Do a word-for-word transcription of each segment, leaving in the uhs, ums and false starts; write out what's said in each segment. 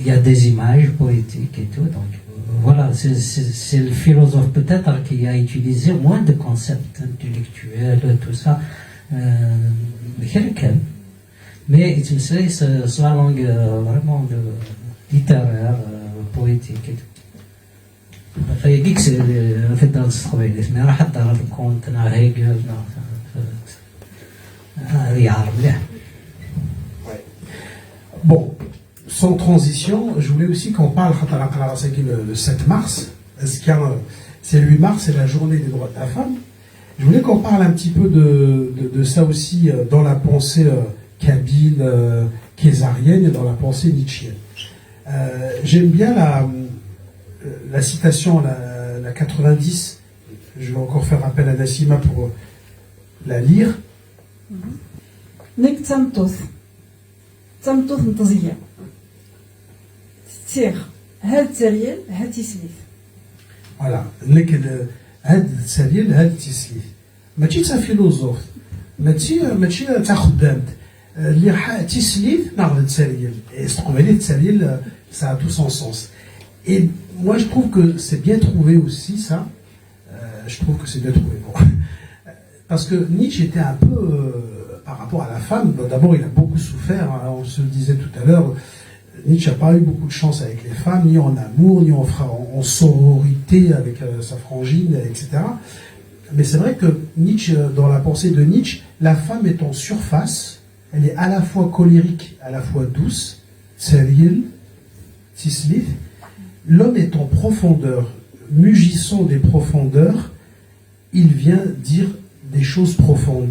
Il y a des images poétiques et tout, donc euh, voilà, c'est c'est- c'est le philosophe peut-être qui a utilisé moins de concepts intellectuels, tout ça. Euh, Quelqu'un. Mais il utilise la langue euh, vraiment de, littéraire, euh, poétique et tout. Fayagik, c'est en fait dans ce travail, mais راح أحضر كونت نا هيجل نا هذه عرب. Ouais. Bon, sans transition, je voulais aussi qu'on parle خاطر رانا نقراو ساكن le, le sept mars, parce que euh, c'est le huit mars, c'est la journée des droits de la femme. Je voulais qu'on parle un petit peu de, de, de ça aussi euh, dans la pensée euh, kabyle, euh, khésarienne et dans la pensée nietzschéenne. Euh, J'aime bien la, euh, la citation, la, la quatre-vingt-dix. Je vais encore faire appel à Nassima pour la lire. Nekk d tameṭṭut. D tameṭṭut n teẓgi. Tettiɣ. Ha d tteryel, ha d tislit. Voilà. Nekk d ha d tteryel, ha d tislit. Mačči d tafiluẓuft. Mačči, mačči d taxeddamt. Lliɣ ha d tislit neɣ d tteryel. Et s teqbaylit tteryel, ça a tout son sens. Et moi, je trouve que c'est bien trouvé aussi, ça. Euh, je trouve que c'est bien trouvé. Bon. Parce que Nietzsche était un peu, euh, par rapport à la femme, bon, d'abord il a beaucoup souffert, hein, on se le disait tout à l'heure, Nietzsche n'a pas eu beaucoup de chance avec les femmes, ni en amour, ni en, fra- en sororité avec euh, sa frangine, et cetera. Mais c'est vrai que Nietzsche, euh, dans la pensée de Nietzsche, la femme est en surface, elle est à la fois colérique, à la fois douce, tteryel, tislit. L'homme est en profondeur, mugissant des profondeurs, il vient dire des choses profondes.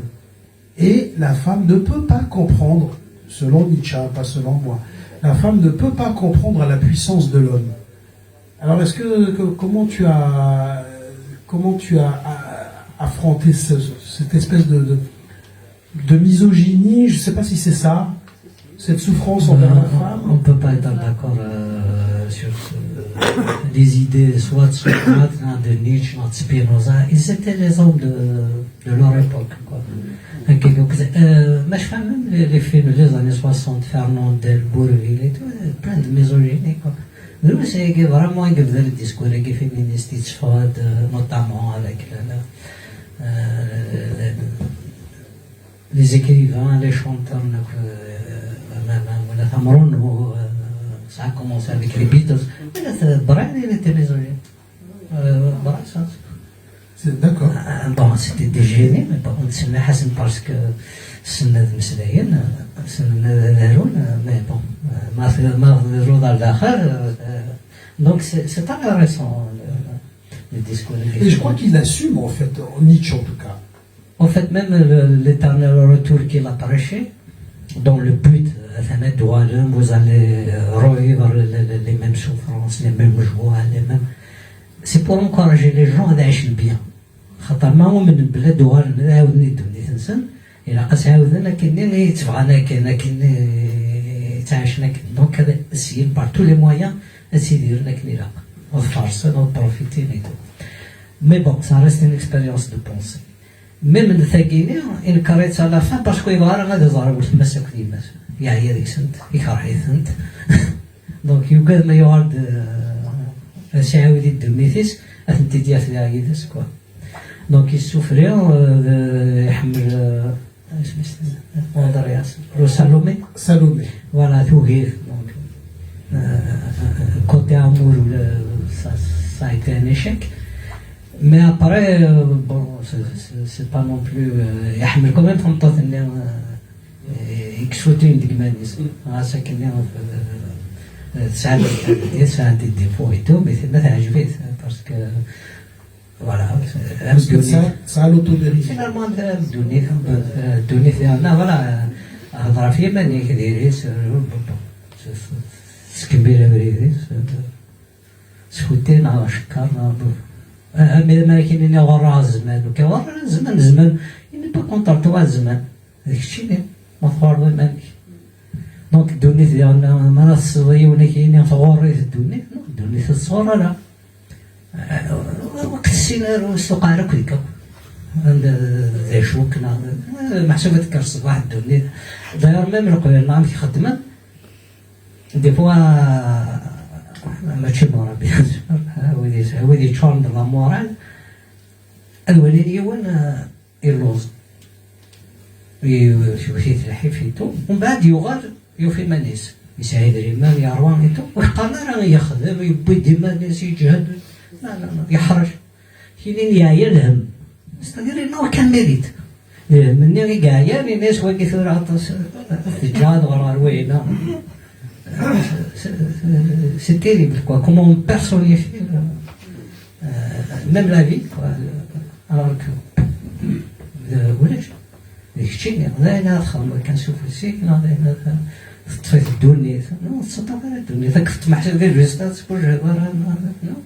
Et la femme ne peut pas comprendre, selon Nietzsche, hein, pas selon moi, la femme ne peut pas comprendre la puissance de l'homme. Alors, est-ce que, que- comment tu as, comment tu as a- affronté ce- cette espèce de, de, de misogynie, je ne sais pas si c'est ça, cette souffrance envers la femme? On ne peut pas être d'accord euh, sur ce- les idées, soit de Socrate, hein, de Nietzsche, soit de Spinoza. Ils étaient les hommes de, de leur époque. Quoi. Donc, euh, moi, je fais même les, les films des années soixante, Fernand Delbourville et tout, euh, plein de misogynie. Quoi. Nous, c'est que vraiment il y a des discours qui féministes, notamment avec le- le- euh, le- les écrivains, les chanteurs, donc, euh, même, même, Moulay Amrouno, euh, ça a commencé avec les Beatles. Mais là, c'est- Brel, il était misogyne. Euh, Brassens. C'est- D'accord. Euh, Bon, c'était des génies, mais bon, c'est Hassan parce que c'est une c'est une- c'est une- mais bon, euh, ma fait ma fait dans l'affaire, euh, donc c'est c'est intéressant le, le discours. Et je crois qu'il assume en fait, Nietzsche en tout cas. En fait, même le- l'éternel retour qu'il a prêché, dans le but, euh, vous allez euh, revivre les, les- les mêmes souffrances, les mêmes joies, les mêmes. C'est pour encourager les gens à acheter bien. خاطر ما هو من بلاد وغير نعاود ندو نيتنسن إلا قاس عاودنا كني يتبغانا كان كني يتعاشنا كن donc هذا السيل par tous les moyens à s'y dire لكن إلا وفرصنا وبروفيتي نيتو. Mais bon, ça reste une expérience de pensée. Même de Tagini, il carré à la fin parce qu'il va à la maison, il y a des gens qui يعيا ديك سنت يكرهيثنت. Donc يقال ما يوارد سيعاود يدميتيس أثنتي ديال ثلاثة يدس quoi. Donc il souffrait يحمل اسمه Andreas le Salomé. Salomé. Voilà, tout vivre. Donc, euh, côté amour, le- ça, ça a été un échec. Mais après, euh, bon, c'est- c'est c'est pas non plus. Euh, يحمل quand même تمطات اللي يكسوتين ديك مانيس. غاسا كني تسعة تسعة دي ديفو اي تو مي ما تعجبيت parce que voilà. Parce que ça, ça a l'autorité. Finalement الدنيا الدنيا فيها لا voilà. هضره في ماني كديري سكمبيله بريدي. سكوتينا شكرنا. مي ما كاينين غرا الزمان وكي غرا الزمان الزمان. Il n'est pas contre toi الزمان. هذاك الشيء اللي ما تغرض مالك. Donc الدنيا ديالنا ما راه الصغير ولا كاين تغري في الدنيا. الدنيا تصغر لا. وقت السيناريو السوق على كل كا. عند ذا شوكنا محسوبة تكر الصباح الدنيا. داير ميم القبيل نعم كي خدمة. Des fois, mačči d Ṛebbi, wid yeččuren d la morale, ad walin yiwen, eh, illuẓ. Yewwet-it lḥif et tout. Umbeɛd yuɣal yufa iman-is. Yesɛa idrimen, yeṛwa et tout. Ur qqaren ara yexdem, yewwi-d iman-is, yeǧhed. La, la, la, yeḥṛec. Kinin yeɛya lhemm. C'est-à-dire, il n'a aucun mérite. Lhemm-nni i yeɛyan, ini-as wagi tura aṭas, eh, teǧǧa ad ɣreɣ ɣer wayna. C'est, c'est, c'est terrible, quoi. Comment on personnifie le, euh, même la vie, quoi. Alors que, euh, ulac. D keččini, d ayen ara txedmeḍ kan s ufus-ik, neɣ d ayen ara teṭṭef-it ddunit. Non, tettseṭṭaf ara ddunit, ad k-teṭṭmeḥ di lbista, tettwajhad ara, non.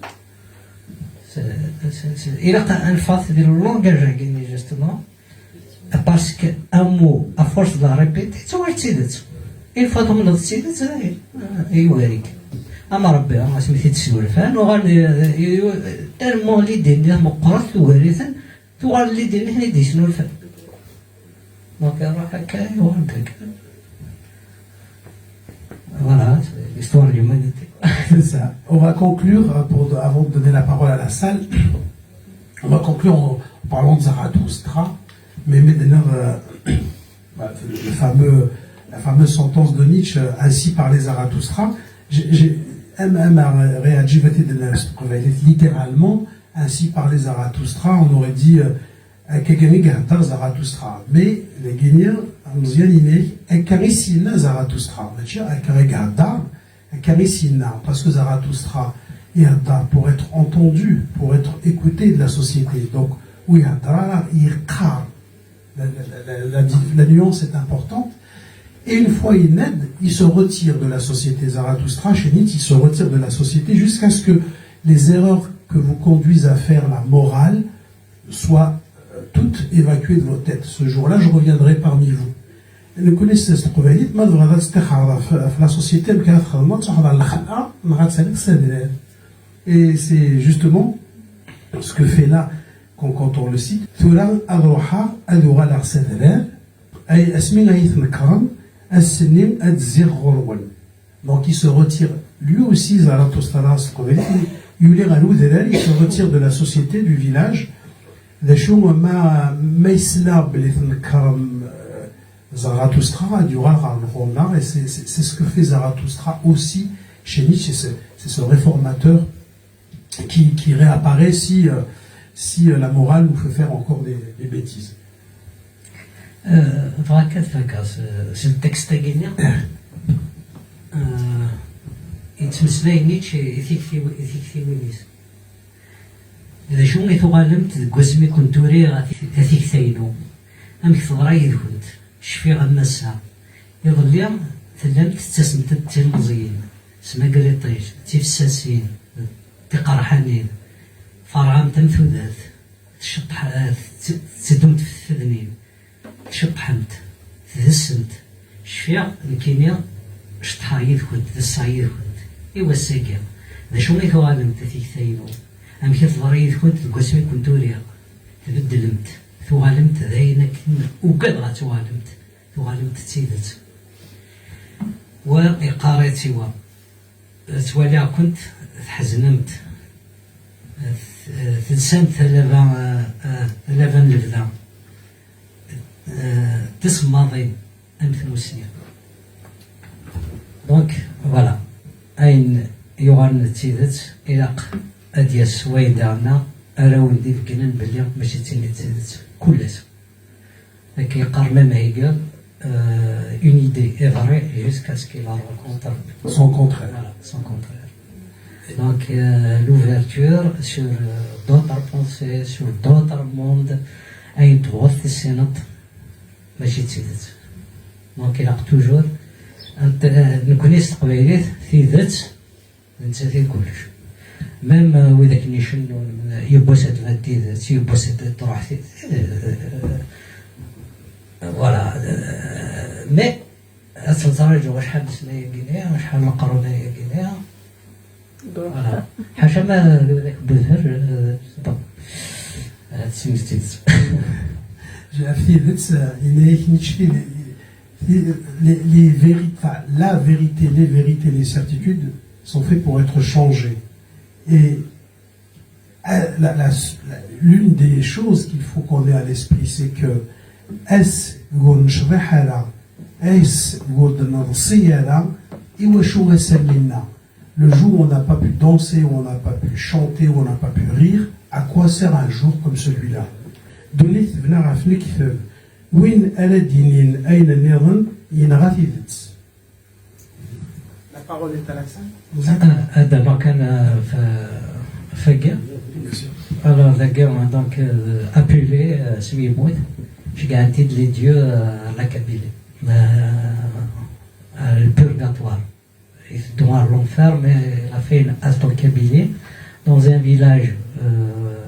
C'est, c'est, c'est, ilaq ad neffeɣ di le langage-agi, justement, parce que un mot, à force de le répéter, tuɣal d tidet. Une fois tumneḍ d tidet, ay, ay, yugar-ik. Am Rebbi, asmi t-id-ssurfan, uɣal, eh, eh, tellement l'idée-nni meqqret, tugar-iten, tuɣal l'idée-nni i d-yesnulfan. Donc, iruḥ akka, yuɣal-d akka. Voilà, c'est l'histoire de l'humanité. C'est ça. On va conclure, euh, pour, avant de donner la parole à la salle. On va conclure en parlant de Zarathustra, mais maintenant, euh, bah, le fameux, la fameuse sentence de Nietzsche, euh, Ainsi parlait Zarathustra. J'ai, j'ai, M M a ré-, réagi, va dire, de la, littéralement, Ainsi parlait Zarathustra, on aurait dit, euh, Akka kan i ihedder Zarathustra. Mais, dagini, Meẓyan yenna-ak, akka i s-yenna Zarathustra. Mačči akka i ihedder, akka i s-yenna. Parce que Zarathustra ihedder pour être entendu, pour être écouté de la société. Donc, ur ihedder ara, yeqqar. La, la, la, la, la, la nuance est importante. Et une fois yenna-d, il se retire de la société. Zarathustra, chez Nietzsche, il se retire de la société jusqu'à ce que les erreurs que vous conduisent à faire la morale soient, euh, toutes évacuées de votre tête. Ce jour-là, je reviendrai parmi vous. Nekkni s teqbaylit, ma tebɣiḍ ad testixxreḍ ɣef, ɣef la société, amek ara txedmeḍ, ad truḥeḍ ɣer lxelɛa, neɣ ad taliḍ s adrar. Et c'est justement ce que fait là, quand, quand on le cite. Tura ad ruḥeɣ, ad uɣaleɣ s adrar, ay, asmi ay tnekṛem, ass-nni ad zziɣ ɣur-wen. Donc il se retire, lui aussi, Zarathustra s teqbaylit, yuli ɣer udrar, il se retire de la société, du village. D acu ma, ma yesla belli tnekṛem, euh, Zarathustra, ad yuɣal ɣer lɣella, et c'est, c'est, c'est ce que fait Zarathustra aussi chez Nietzsche, c'est ce, c'est ce réformateur qui, qui réapparaît si, euh, si, euh, la morale nous fait faire encore des, des bêtises. Euh, bɣiɣ ad fakeɣ s, s texte-agi-nni. Euh, yettmeslay Nietzsche i tiktiw-, i tiktiwin-is. D acu i tuɣalemt deg wasmi i kent-uriɣ a ti-, a tikta-inu? Amek teḍra yid-kent? Cfiɣ am ass-a. Iḍelli, tellamt tettasemt-d d tilmeẓyin, s Magriṭij, d tifessasin, d tiqerḥanin, terɣamt am tudert, tceṭṭḥ-, tt-, tetteddumt f tfednin, tceṭṭḥemt, tdessemt. Cfiɣ, nekkini, ceṭṭḥeɣ yid-kent, ḍesseɣ yid-kent. I wass-agi, d acu i tuɣalemt, a tikta-inu? Amek i teḍra yid-kent deg wasmi i kent-uriɣ? Tbeddlemt, tuɣalemt d ayen akken ugadeɣ ad tuɣalemt. Tuɣalemt d tidet. Wa iqqar-itt i wa. Ttwaliɣ-kent tḥeznemt. T-, telsamt talaba, talaba n lebda. Tisemmaḍin am tmusni. Donc, voilà. Ayen yuɣalen d tidet, ilaq ad d-yas wayen daɣen ara wen-d-ibeggnen belli mačči d tin i d tidet. Kul ass. Akken yeqqar même Hegel, euh, une idée est vraie jusqu'à ce qu'il la rencontre son contraire. Voilà, son contraire. Donc, euh, l'ouverture sur, euh, d'autres pensées, sur d'autres mondes, ayen tebɣuḍ tissineḍ, mačči d tidet. Donc, ilaq toujours, ant-, euh, nekkni s teqbaylit, tidet, d nettat i kullec. Même, euh, wid akken icennun, euh, yiwwas ad tban tidet, yiwwas ad d-truḥ tidet. Euh, euh, voilà. Euh, mais, ad tettṛaǧuḍ acḥal n ssna-agi-nni, acḥal n leqrun-agi-nni. Voilà. Ḥaca ma d widak n udrar, euh, bon. Euh, ad tesmektiḍ. Ɣef tidet, euh, yenna-yak Nietzsche, Les, les, les vérités, enfin, la vérité, les vérités, les certitudes sont faites pour être changées. Et euh, la- la- la- l'une des choses qu'il faut qu'on ait à l'esprit, c'est que est-ce qu'on est, est-ce qu'on est, le jour où on n'a pas pu danser, où on n'a pas pu chanter, où on n'a pas pu rire, à quoi sert un jour comme celui-là? Ddunit tebna ɣef lekdeb. Win ara d-yinin ayen nniḍen, yenɣa tidet. La parole est à la salle. Vous êtes Ah, ah, d'abord, كان, euh, ف-, فقير. Bien sûr. Alors, la guerre, donc, euh, appelé, euh, celui-là, je garantis les dieux, euh, à la Kabylie. Euh, euh, le purgatoire. Ils sont à l'enfer, mais il a fait une halte en Kabylie, dans un village, euh,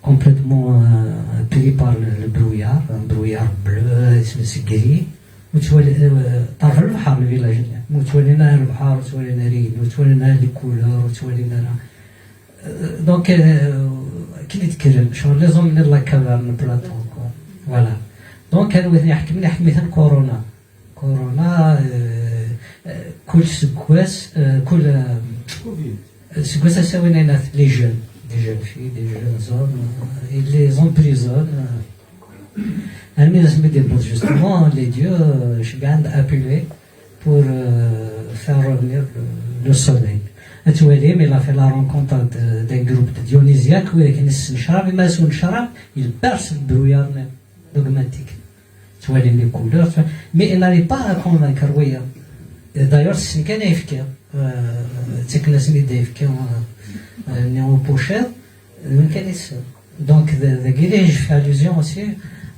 complètement, euh, pris par le, le brouillard, un brouillard bleu, euh, c'est gris. وتوالي، آه، طرف البحر الفيلاج، وتوالينا البحر، وتوالينا ريد، وتوالينا les couleurs، وتوالينا، آه، donc, آه، كي نتكلم شغل les hommes de la caverne, Platon, quoi. Voilà. Donc كان وثني يحكمني حكميتنا كورونا. كورونا، آه، آه، كل سكواس، آه، كل، آه، سكواس سوينا les jeunes, des jeunes filles, des jeunes hommes, آه، ils les emprisonnent, آه. Armi d asmi d-yewweḍ justement les dieux, euh, cegɛen-d appelé pour, euh, faire revenir le, le soleil. Ad twalim, il a fait la rencontre de- d'un groupe de Dionysiaques, widak nessencer, mais nessencer, il perce le brouillard dogmatique. Twalim les couleurs, twa- mais il n'arrive pas à convaincre, oui. Et d'ailleurs, c'est ce qu'il a fait. Euh, c'est que la semaine des euh, néo-pochette, donc, elle est seule. Donc, de, de Guéret, je fais allusion aussi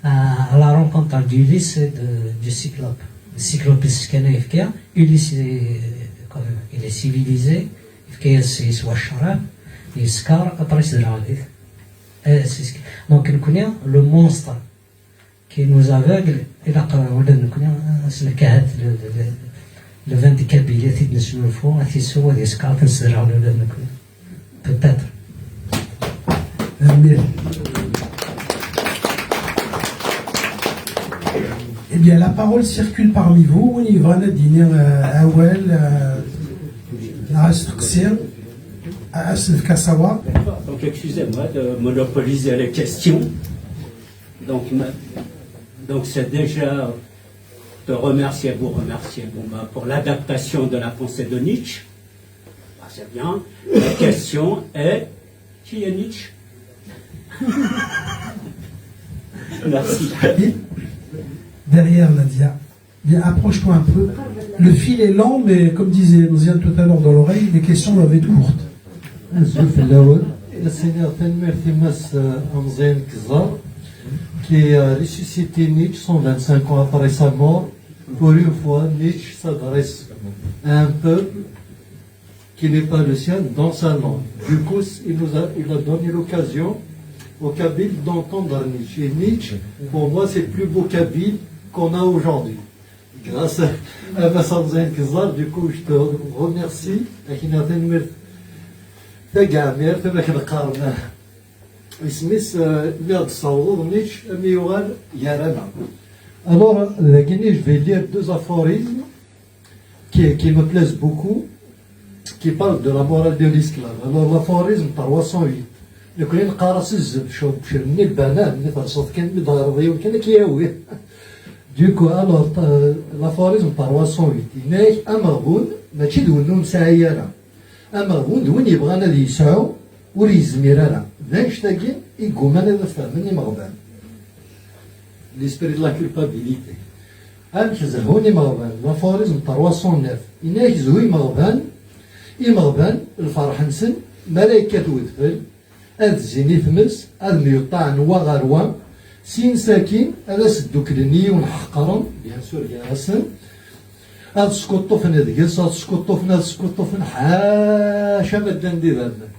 à, à la rencontre d'Ulysse et de, du Cyclope. Le Cyclope, c'est ce qu'il a fait. Ulysse, il est, quand même, il est civilisé. Il fait, c'est soit charab, il se carre, après, c'est la vie. Et c'est ce que- Donc, nous connaissons le monstre qui nous aveugle, ilaq ula d nekkni ad s-nefk ahat le, le, le, le vin de Kabylie, ad t-id-nesnulfu, ad t-isew, ad yeskeṛ, ad t-nzerreɛ ula d nekkni. Peut-être. Amin. Eh bien, la parole circule parmi vous. Win yebɣan ad d-yini, euh, awal, euh, neɣ asteqsi, ad s-nefk asawaḍ. Donc, excusez-moi de monopoliser les questions. Donc, ma- donc c'est déjà de remercier, vous remercier, bon, bah, pour l'adaptation de la pensée de Nietzsche. Ah, c'est bien. La question est, qui est Nietzsche? Merci. Et derrière Nadia, bien, approche-toi un peu. Le fil est lent, mais comme disait Mziane tout à l'heure dans l'oreille, les questions doivent être courtes. Azul fell-awen. Ad s-iniɣ tanemmirt i Mass, euh, Amẓiyen Keẓẓar, qui a ressuscité Nietzsche cent vingt-cinq ans après sa mort. Pour une fois, Nietzsche s'adresse à un peuple qui n'est pas le sien dans sa langue. Du coup, il nous a, il a donné l'occasion aux Kabyles d'entendre Nietzsche. Et Nietzsche, pour moi, c'est le plus beau Kabyle qu'on a aujourd'hui. Grâce à, à Mass Amẓiyen Keẓẓar, du coup, je te remercie. Akken tanemmirt tagamir, tama k-neqqaren. Isem-is, euh, mi ɣ-d-tessawḍeḍ Nietzsche, a mi yuɣal gar-aneɣ. Alors, dagi, je vais lire deux aphorismes qui, qui me plaisent beaucoup, qui parlent de la morale de l'esclave. Alors, l'aphorisme trois cent huit. Nekkni neqqar-as zzeb, cub, cub, nni lbanan, mi terseḍ kan, mi d-ɣreḍ yiwen kan, ad k-yawi. Du coup, alors, euh, l'aphorisme trois cent huit, yenna-yak, ameɣbun, mačči d win ur nesɛi ara. Ameɣbun d win yebɣan ad yesɛu, ur yezmir ara. D annect-agi i yegguman ad fehmen imeɣban. L'esprit de la culpabilité. Amek zehhun imeɣban? L'aphorisme trois cent neuf. Yenna-yak zhu imeɣban, imeɣban, lferḥ-nsen, mi ara yekkat wedfel, ad zzin i tmes, ad myuṭṭaɛen wa ɣer wa, sin sakin ad as-dduklen i yiwen ḥeqren, bien sûr, gar-asen, ad skuṭṭufen deg-s, ad skuṭṭufen, ad skuṭṭufen, ḥaca ma ddan d idammen.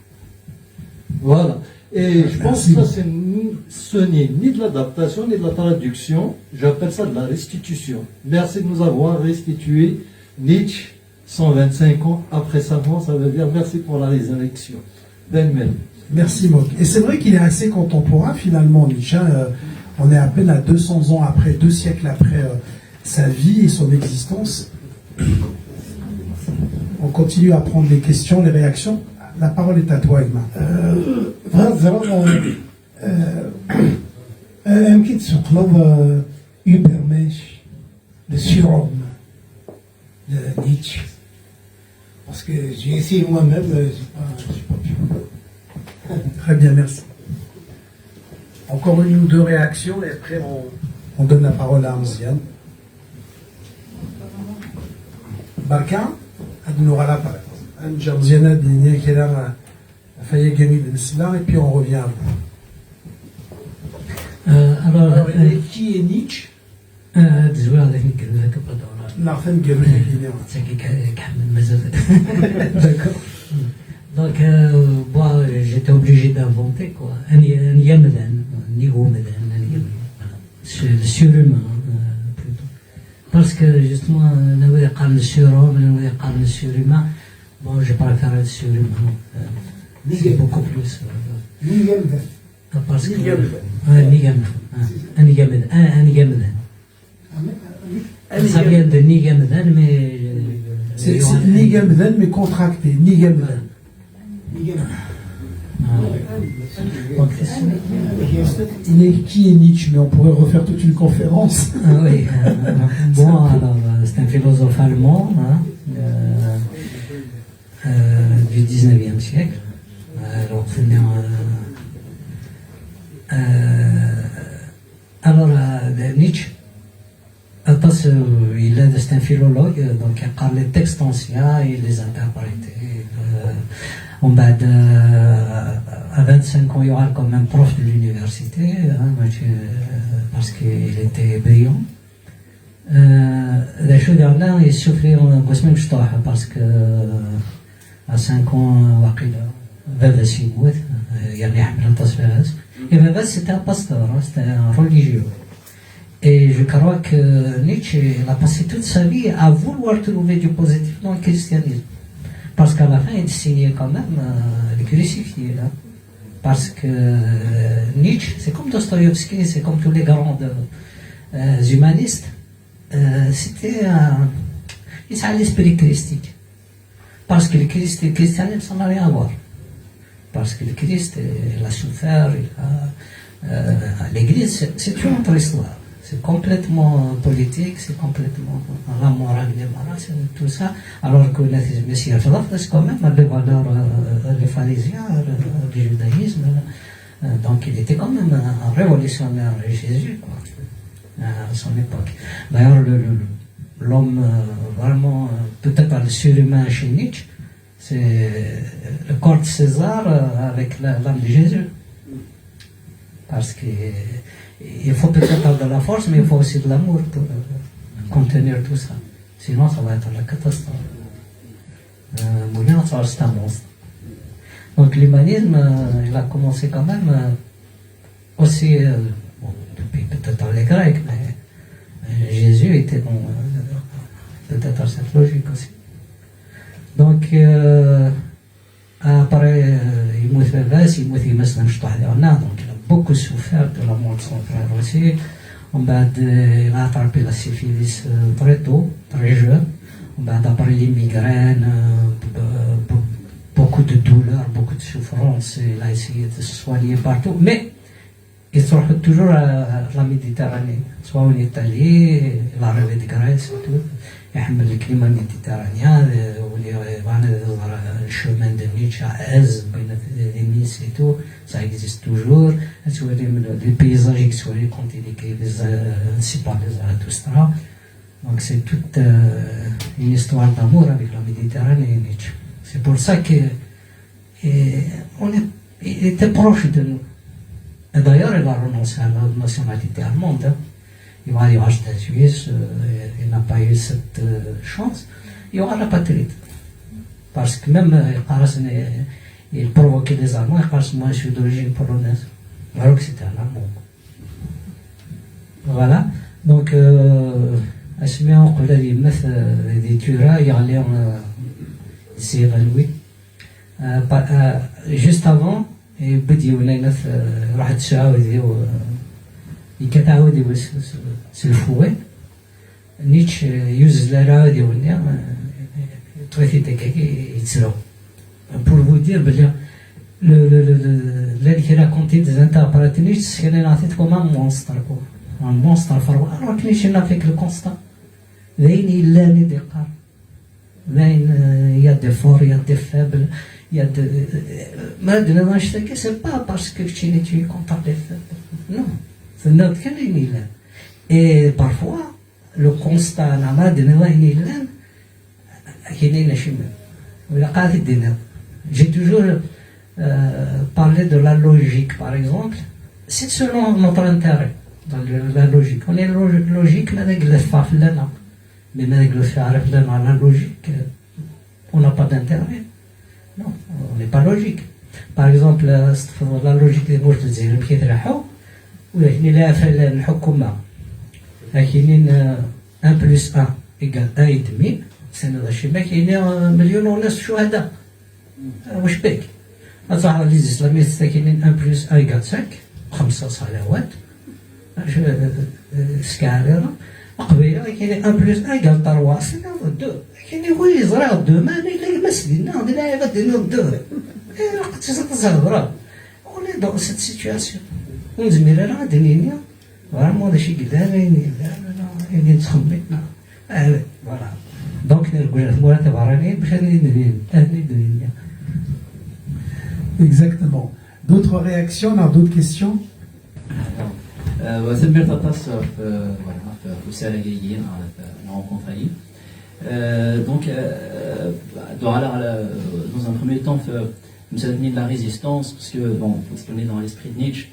Voilà. Et je pense que ça, c'est ni, ce n'est ni de l'adaptation, ni de la traduction. J'appelle ça de la restitution. Merci de nous avoir restitué Nietzsche cent vingt-cinq ans après sa mort. Ça veut dire merci pour la résurrection. Belle mère. Merci, Mok. Et c'est vrai qu'il est assez contemporain, finalement, Nietzsche, hein. Euh, on est à peine à deux cents ans après, deux siècles après, euh, sa vie et son existence. On continue à prendre les questions, les réactions. La parole est à toi, Emma. Bɣiɣ ad ẓreɣ amek i d-tessuqleḍ Übermensch, le surhomme de Nietzsche. Parce que j'ai essayé moi-même, j'ai pas, j'ai pas pu. Très bien, merci. Encore une ou deux réactions et après on, on donne la parole à Amzian. Barka, ad nuɣal après. Amzian ad d-yini kra ɣef wayagi i d-nesla et puis on revient à vous. Euh, alors, Alors, euh, qui est Nietzsche? euh, ad zwireɣ di tneggalt-agi, pardon. Neɣ taneggarut-agi-nni. Tagi ka- iḥemmel mazal. D'accord. Donc, euh, moi, j'étais obligé d'inventer, quoi. Un, un yamdan, un yamdan, un yamdan. Voilà. C'est le surhumain, euh, plutôt. Parce que, justement, euh, là où il y a le surhomme, là où il y a le surhumain, bon, je préfère le surhumain. Euh, c'est beaucoup plus. Euh, N yamdan. parce que, N yamdan. Ouais, n yamdan. Ah, un yamdan. Un, un yamdan. Ça vient de n yamdan, mais. euh, C'est il y c'est aura- n yamdan, mais contracté. N yamdan. Ah. Donc, c'est ça. Il est qui est Nietzsche, mais on pourrait refaire toute une conférence. Ah oui. Euh, bon, alors, euh, c'est un philosophe allemand, hein, euh, euh, du dix-neuvième siècle. Alors, c'est, euh, euh, alors, euh, Nietzsche, aṭas, euh, il est, c'est un philologue, euh, donc il parle les textes anciens, il les interprète. Euh, on va de, à vingt-cinq ans, il y aura quand même prof de l'université, hein, donc, euh, parce qu'il était brillant. Euh, d acu daɣen, il souffrait, euh, deg wasmi mecṭuḥ, parce que, euh, à cinq ans, euh, waqila, baba-s yemmut, euh, yerna iḥemmel aṭas baba-s. Et baba-s, c'était un pasteur, hein, c'était un religieux. Et je crois que Nietzsche, il a passé toute sa vie à vouloir trouver du positif dans le christianisme. Parce qu'à la fin, il signait quand même, euh, le crucifix, là. Parce que, euh, Nietzsche, c'est comme Dostoïevski, c'est comme tous les grands, euh, humanistes, euh, c'était un, il a l'esprit christique. Parce que le Christ et le christianisme, ça n'a rien à voir. Parce que le Christ, euh, il a souffert, il a, euh, l'Église, c'est, c'est une autre histoire. C'est complètement politique, c'est complètement la morale, les morales, c'est tout ça. Alors que le Messie, c'est quand même les valeurs, euh, les pharisiens, euh, du judaïsme. Euh, donc il était quand même un, un révolutionnaire, Jésus, quoi, à son époque. D'ailleurs, le, le, l'homme, euh, vraiment, euh, peut-être le surhumain chez Nietzsche, c'est le corps de César, euh, avec la- l'âme de Jésus. Parce que il faut peut-être avoir de la force, mais il faut aussi de l'amour pour, euh, contenir tout ça. Sinon, ça va être la catastrophe. Euh, Moulian, ça reste un monstre. Donc l'humanisme, euh, il a commencé quand même, euh, aussi, euh, bon, depuis peut-être les Grecs, mais, euh, Jésus était dans, euh, peut-être cette logique aussi. Donc, euh, après, euh, yemmut baba-s, yemmut gma-s d amecṭuḥ diɣen, donc il a beaucoup souffert de la mort de son frère aussi. Umbeɛd, euh, il a attrapé la syphilis, euh, très tôt, très jeune. Umbeɛd, après les migraines, euh, be- be- beaucoup de douleurs, beaucoup de souffrances, il a essayé de se soigner partout. Mais il se retrouve toujours à la Méditerranée, soit en Italie, il a rêvé de Grèce et tout. Il aime le climat méditerranéen, euh, on est vraiment dans le chemin de Nietzsche à Aise, بين Nice et tout, ça existe toujours. Et tu vois, les, les paysages, tu vois, quand il écrit les, euh, c'est pas les Zarathustra. Donc c'est toute, euh, une histoire d'amour avec la Méditerranée, Nietzsche. C'est pour ça que, et on est, il était proche de nous. Et d'ailleurs, il a renoncé à la nationalité allemande, hein. Il va y avoir la Suisse, euh, il n'a pas eu cette, euh, chance. Il y aura la patrie. Parce que même, euh, il paraît, il provoquait les Allemands, il paraît, moi je suis d'origine polonaise. Alors que c'était un Allemand. Voilà. Donc, euh, asmi uqbel ad yemmet, euh, di tura, yeɣli, euh, s yiɣalwi. Euh, pa- euh, juste avant, yewwi-d yiwen ayennat, euh, iruḥ-d s uɛawdiw, euh, yekkat aɛawdiw s, s, s lfouet. Nietzsche, euh, yuzzel ara ad iwenni, euh, ṭṭef-it-id akka yettru. Pour vous dire belli le, le, le, le, llan kra raconter des interprètes Nietzsche, sseknan-aɣ-t-id comme un monstre, quoi. Un monstre ferwa. Alors que Nietzsche n'en fait que le constat. D ayen yellan i d-iqqar. D ayen, euh, il y a des forts, il y a des faibles, il y a des, euh, ma d-nniḍ annect-agi, c'est pas parce que keččini tu es contre les faibles. Non. Tenniḍ kan ayen yellan. Et parfois, le constat, neɣ ma d-nniḍ ayen yellan, akini acimi. Ilaq ad t-id-tiniḍ. J'ai toujours, euh, parlé de la logique, par exemple. C'est selon notre intérêt, la, la logique. On est lo-, logique, ma d agellef fell-aneɣ. Mais ma d agellef fell-aneɣ, la logique, euh, on n'a pas d'intérêt. Non, on n'est pas logique. Par exemple, euh, s tefḍel la logique des mouches de Zélim qui est la hou, ou la hini la fait le hukuma. Akini, euh, un plus un égale un et demi, c'est une rachima qui est un million de shuhada. Euh, واش بيك؟ أتعرف les islamistes qui est un plus un égale cinq, خمسة صلوات. Acu, euh, euh, skaɛliḍ. Aqbayli, akini un plus un égale trois, c'est deux. Akini oui, ẓriɣ deux, mais il est masdina, de la deux. Et on est dans cette situation. On dirait là, de nini. Vraiment, les chigidans, les nini, les nini. Ah oui, voilà. Donc, les gouvernements, les barani, les nini, les nini. Exactement. D'autres réactions, d'autres questions? Euh, ouais, c'est une belle tasse, euh, voilà, euh, au Sénégal, euh, la rencontre à Lille. Euh, donc, euh, euh, dans la, la, dans un premier temps, euh, nous avons mis de la résistance, parce que, bon, parce qu'on est dans l'esprit de Nietzsche.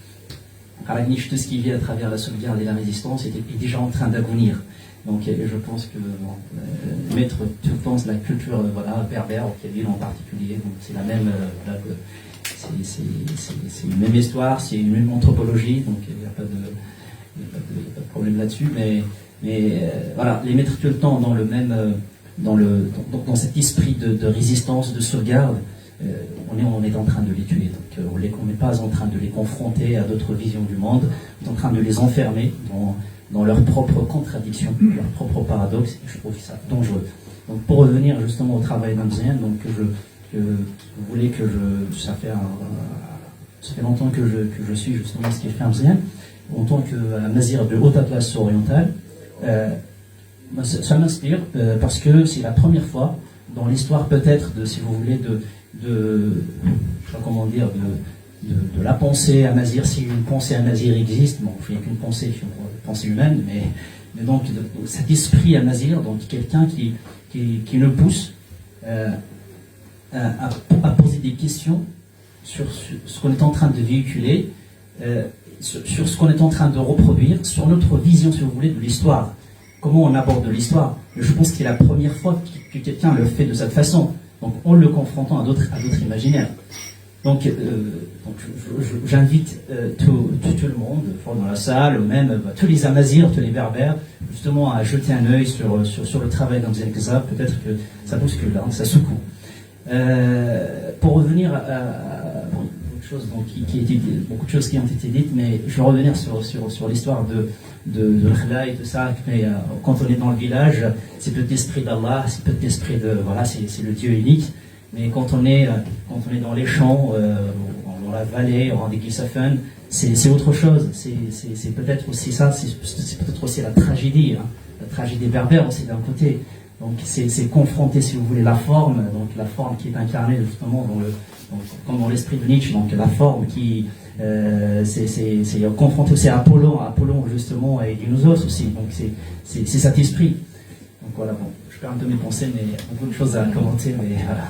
Alors, Nietzsche, tout ce qu'il vit à travers la sauvegarde et la résistance est, est déjà en train d'agonir. Donc, euh, je pense que, bon, euh, mettre tout le temps la culture, euh, voilà, berbère, au Kabyle en particulier, donc c'est la même, euh, voilà, que c'est, c'est, c'est, c'est une même histoire, c'est une même anthropologie, donc il n'y a pas de, il y a pas de, il y a pas de problème là-dessus, mais, mais euh, voilà, les mettre tout le temps dans le même, euh, dans le, dans, dans cet esprit de, de résistance, de sauvegarde, euh, on est, on est en train de les tuer. Donc, euh, on n'est pas en train de les confronter à d'autres visions du monde, on est en train de les enfermer dans, dans leur propre contradiction, leur propre paradoxe, et je trouve ça dangereux. Donc, pour revenir justement au travail d'Amzien, donc, que je, que, vous voulez que je, ça fait un, ça fait longtemps que je, que je suis justement ce qu'il fait Amzien, en tant que, euh, Amazigh de Haute-Atlas orientale. Euh, ça, ça m'inspire, euh, parce que c'est la première fois dans l'histoire peut-être de, si vous voulez, de, de, je sais pas comment dire, de, de, de la pensée amazigh, si une pensée amazigh existe, bon, il n'y a qu'une pensée, une pensée humaine, mais, mais donc de, cet esprit amazigh, donc quelqu'un qui, qui, qui nous pousse, euh, à, à, à poser des questions sur, sur ce qu'on est en train de véhiculer, euh, sur, sur ce qu'on est en train de reproduire, sur notre vision, si vous voulez, de l'histoire. Comment on aborde l'histoire. Je pense que c'est la première fois que, que quelqu'un le fait de cette façon. Donc, en le confrontant à d'autres, à d'autres imaginaires. Donc, euh, donc je, je, j'invite, euh, tout, tout, tout le monde, dans la salle, ou même, euh, tous les Amazirs, tous les Berbères, justement à jeter un œil sur, sur, sur le travail d'Amzien Kzab. Peut-être que ça bouscule, hein, ça secoue. Euh, pour revenir à, à beaucoup de choses, donc, qui, qui étaient, beaucoup de choses qui ont été dites, mais je vais revenir sur, sur, sur l'histoire de, de, de l'Khla et tout ça. Mais, euh, quand on est dans le village, c'est peut-être l'esprit d'Allah, c'est peut-être l'esprit de, voilà, c'est, c'est le Dieu unique. Mais quand on est, euh, quand on est dans les champs, euh, dans la vallée, au Wadi Kisafan, c'est, c'est autre chose. C'est, c'est, c'est peut-être aussi ça, c'est, c'est peut-être aussi la tragédie, hein, la tragédie berbère aussi d'un côté. Donc c'est, c'est confronter, si vous voulez, la forme, donc la forme qui est incarnée justement dans le, donc, comme dans l'esprit de Nietzsche, donc la forme qui, euh, c'est, c'est, c'est confronter aussi Apollon, Apollon justement et Dionysos aussi. Donc c'est, c'est, c'est cet esprit. Donc voilà, bon, je perds un peu mes pensées, mais il y a beaucoup de choses à commenter, mais voilà.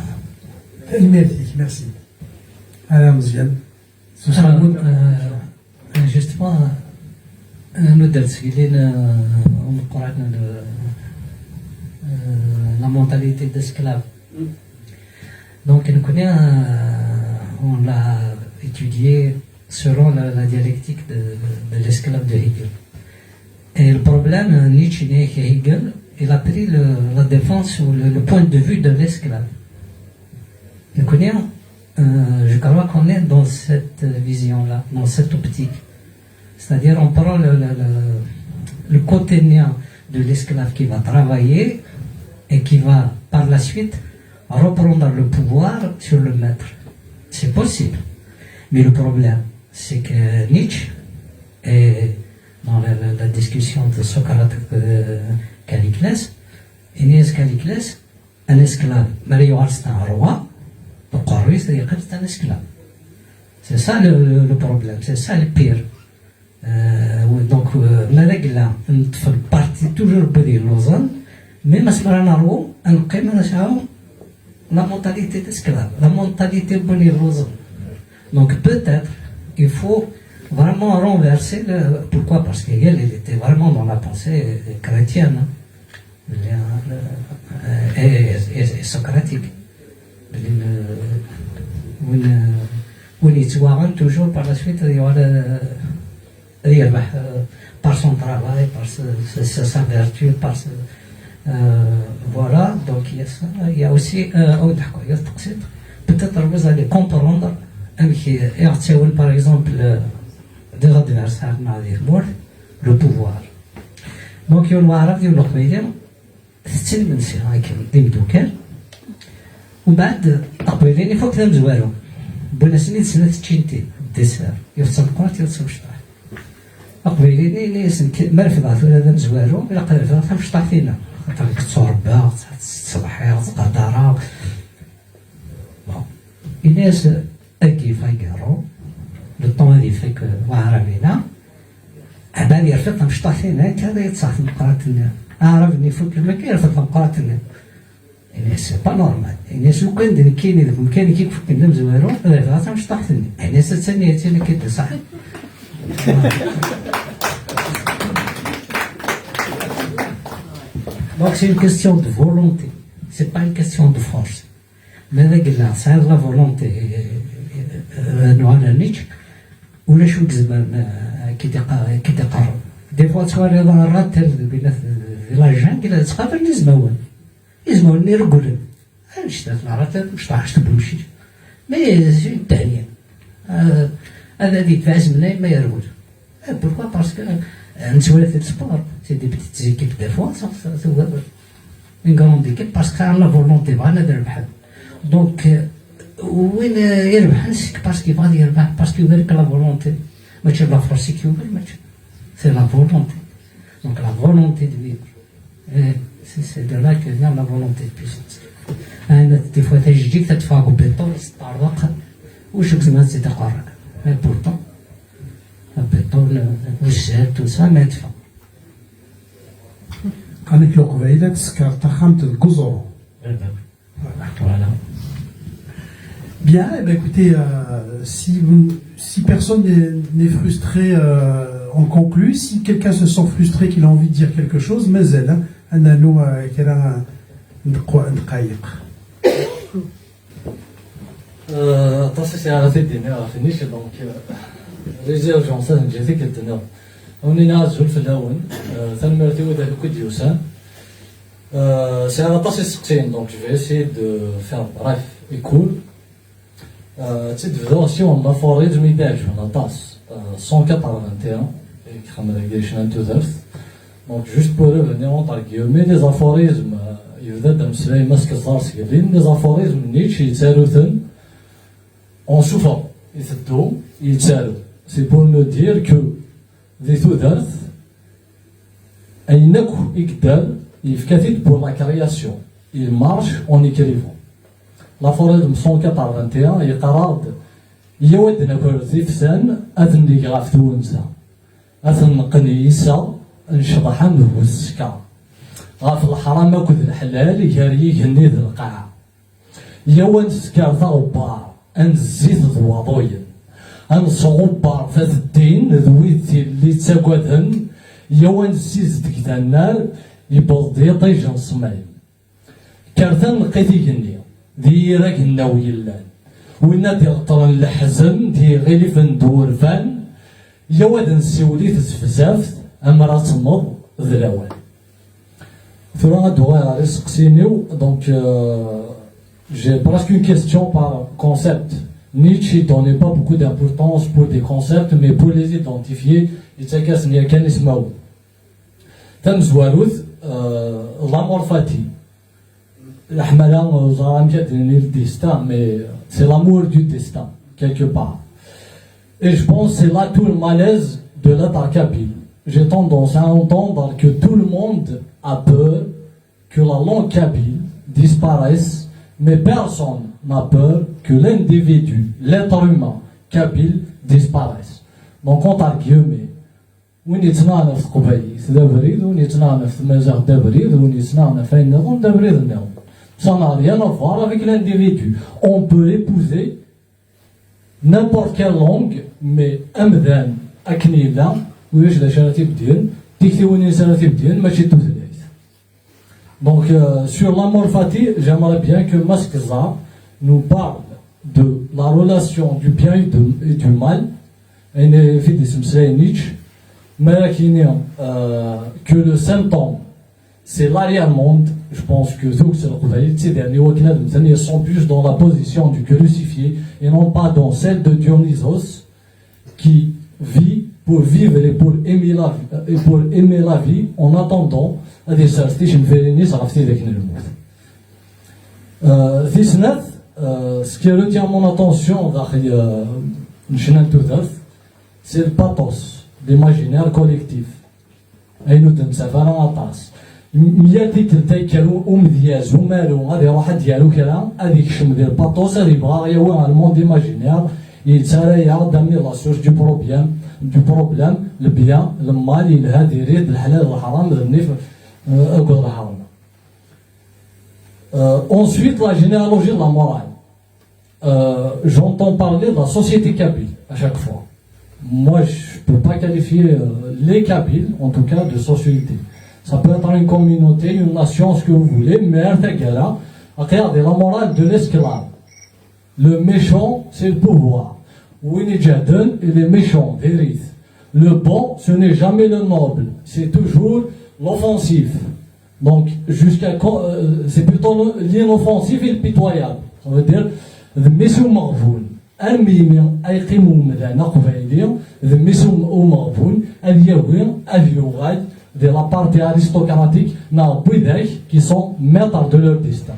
Merci, merci. Alain Mouziane. Justement, euh, nous avons dit que la mentalité d'esclave. Donc, nous connaissons, euh, on l'a étudié selon la, la dialectique de, de l'esclave de Hegel. Et le problème, euh, Nietzsche et Hegel, il a pris le, la défense ou le, le point de vue de l'esclave. Donc, on est, euh, je crois qu'on est dans cette vision-là, dans cette optique. C'est-à-dire, on prend le, le, le, le côté néant. de l'esclave qui va travailler et qui va par la suite reprendre le pouvoir sur le maître. C'est possible. Mais le problème, c'est que Nietzsche, et dans la, la- la discussion de Socrate et Calliclès, Aeneas Calliclès, un esclave, ma ara yuɣal c'est un roi, donc roi, c'est un esclave. C'est ça le, le- le problème, c'est ça le pire. Euh, oui, donc, euh, ma d agla, neṭṭef parti toujours n wid yelluẓen, mais ma s-, ma ara neṛwu, ad neqqim ad nesɛu la mentalité d'esclave, la mentalité n win yelluẓen. Donc peut-être il faut vraiment renverser le, pourquoi? Parce que elle, elle était vraiment dans la pensée chrétienne, hein. Le, euh, et, et- et socratique. Le, win, win yettwaɣen toujours par la suite ad yuɣal, euh, ad yerbeḥ, euh, par son travail, par ce- ce- ce- sa vertu, par ce- euh, voilà. Donc il y a ça, il y a aussi, euh, aw d-ḥkuɣ, il y a teqsiṭ, peut-être vous allez comprendre amek i ɣ-ttawin par exemple, euh, des adversaires neɣ di tmurt, le pouvoir. Donc yiwen waɛrab yiwen leqbayli tetten imensi akken d imeddukal. Umbeɛd aqbayli-nni ifuk d amezwaru, wwin-asen-id snat tčintin, dessert, yiwet d tameqqrant yiwet d tamecṭuḥt. Aqbayli-nni yenna-yasen, ma refdeɣ tura d amezwaru ilaq ad refdeɣ tamecṭuḥt-inu, xaṭer nekk tturebbaɣ, ttṣebḥiɣ, ttqadareɣ. Bon. Yenna-yas, ad yif agerru, le temps ad ifak waɛrab-ina, ɛad yerfed tamecṭuḥt-ina akka ad yeṭṭseɣ tameqqrant-nni. Aɛrab-nni ifuk lmakka yerfed tameqqrant-nni. Yenna-yas c'est pas normal. Yenna-yas lukan d nekkini deg umkan-ik i ifukken d amezwaru ad refdeɣ tamecṭuḥt-nni. Yenna-yas attan attan akka d ṣaḥi. Donc c'est une question de volonté, c'est pas une question de force. Ma d agella tesɛiḍ la volonté, euh, nuɣal ar Nietzsche, ulac wi izemren, euh, ad k-id-iqa- ad k-id-iqerreb. Des fois twaliḍ aratel di la jungle ttqabalen izmawen. Izmawen-nni regglen. Annect-a tnaratel mecṭaḥ tewwim cic. Mais c'est une tahniya. Euh, ad ad yedfeɛ izemnayen ma yerwel. Eh, pourquoi? Parce que, euh, nettwali-t d sport, c'est des petites équipes des fois, ça, ça, ça, une grande équipe, parce que la volonté, bɣan ad rebḥen. Donc, euh, win, euh, irebḥen, c'est parce qu'il va ad yerbeḥ, parce qu'il a la volonté. Mačči d la force i k-yuɣen, mačči. C'est la volonté. Donc la volonté de vivre. Eh, c'est c'est de là que vient la volonté de puissance. Ana des fois tajejjigt ad teffeɣ deg ubiṭul, teṭṭerḍeq, ur cukkeɣ ad tt-id-iqerreb. Et pourtant, le béton, le, le poussière, tout ça, mais elle fait. Qal-ak Leqbayel ad tesker taxxamt deg uẓru. Voilà. Bien, eh ben, écoutez, euh, si, vous- si personne n'est n'est frustré, euh, on conclut. Si quelqu'un se sent frustré, qu'il a envie de dire quelque chose, mazal, hein, ad nernu, euh, kra n dqu- n dqayeq. Euh, aṭas i sɛiɣ ad t-id-iniɣ ɣef Nietzsche, donc, euh, les urgences ad neǧǧ tikkelt-nniḍen. Ad wen-iniɣ azul fell-awen, euh, tanemmirt i widak akk i d-yusan. Euh, sɛiɣ aṭas iseqsiyen, donc je vais essayer de faire bref et court. Euh, ad tt-id-bduɣ s yiwen n l'aforisme i d-iɛeǧben aṭas, euh, cent quatre-vingt-un, i yexdem dagi ccna n tudert. Donc, juste pour revenir entre guillemets, les aphorismes, euh, yebda-d ameslay Mass Keẓẓar Sgelin, les aphorismes Nietzsche yettaru-ten en souffrant, iteddu, yettaru. C'est pour nous dire que di tudert, ayen akk i yedder, yefka-t-id pour la création. Il marche en écrivant. L'aphorisme cent quatre-vingt-un yeqqar-aɣ-d, yyaw ad d-naker ifsan, ad neg ɣef twenza. Ad ten-neqqen i yiseɣ, ncḍeḥ am bu tsekka. Ɣef leḥram akked leḥlal, gar yigenni d lqaɛa. Yyaw ad nesker taɣebbar, ad nezzit d waḍuyen. Ad nesɣubber fat ddin d wid tilelli ttagaden, yyaw ad nessizdeg tannar, yewweḍ-d yiṭij n ṣṣmay. Kkret ad neqqit igenni, di yir agennaw yellan. Winna d-iɣeṭṭren leḥzen, d yiɣilifen d wurfan, yyaw ad nsiwel i tezefzaft, amer ad temmeḍ d lawan. Tura ad d-uɣaleɣ ɣer iseqsiyen-iw, donc, euh, j'ai presque une question par concept. Nietzsche ne donnait pas beaucoup d'importance pour des concepts, mais pour les identifier, yettak-asen yakan ismawen. Tamezwarut, euh, l'amour fati. Leḥmala, ur ẓriɣ amek ad d-nini le destin, mais c'est l'amour du destin, quelque part. Et je pense que c'est là tout le malaise de l'être kabyle. J'ai tendance à entendre que tout le monde a peur que la langue kabyle disparaisse, mais personne n'a peur que l'individu, l'être humain kabyle disparaisse. Donc, entre guillemets, win yettnaɣen ɣef teqbaylit d abrid, win yettnaɣen ɣef tmaziɣt d abrid, win yettnaɣen ɣef ayen nniḍen d abrid nniḍen. Ça n'a rien à voir avec l'individu. On peut épouser n'importe quelle langue, mais amdan akken yella, ulac d acu ara t-ibedden, tiktiwin-ines ara t-ibedden, mačči d tutlayt. Donc, euh, sur l'amour fati, j'aimerais bien que Mass Kza nous parle de la relation du bien et, de- et du mal. Ayen i fi d-isemsay Nietzsche, ma ara k-yini, euh, que le symptôme, c'est l'arrière-monde, je pense que tuget n Leqbayel ttidiren i wakken ad mmten, ils sont plus dans la position du crucifié et non pas dans celle de Dionysos, qui vit pour vivre et pour aimer la vie, et pour aimer la vie en attendant ad yessers ticenfirin-is ɣef tidak n lmut. Euh, tis snat, euh, ce qui retient mon attention daxel, euh, n ccna n tudert, c'est le pathos, l'imaginaire collectif. Ayen ur d-nettaf ara aṭas. M- Mya tikkelt ay kker u- umedyaz, umaru, ad iruḥ ad d-yaru kra, ad ikcem di lpaṭus, ad yebɣa ad yawi ɣer le monde imaginaire, yettarra-yaɣ-d am la source du problème, du problème, le bien, le mal, yelha diri-d, leḥlal, leḥram, d nnif, euh, akked leḥram. Euh, ensuite, la généalogie de la morale. Euh, j'entends parler de la société kabyle à chaque fois. Moi, je ne peux pas qualifier, euh, les Kabyles, en tout cas, de société. Ça peut être une communauté, une nation, ce que vous voulez, mais à la morale de l'esclave. Le méchant, c'est le pouvoir. Win iǧehden, il est méchant, diri-t. Le bon, ce n'est jamais le noble, c'est toujours l'offensif. Donc, jusqu'à quand, euh, c'est plutôt le- l'inoffensif et le pitoyable. Ça veut dire, d mmi-s umeɣbun. Armi imi ay yeqqim umdan aqbayli, d mmi-s um- umeɣbun, ad yagi, ad yuɣal di la partie aristocratique, neɣ n widak qui sont maîtres de leur destin.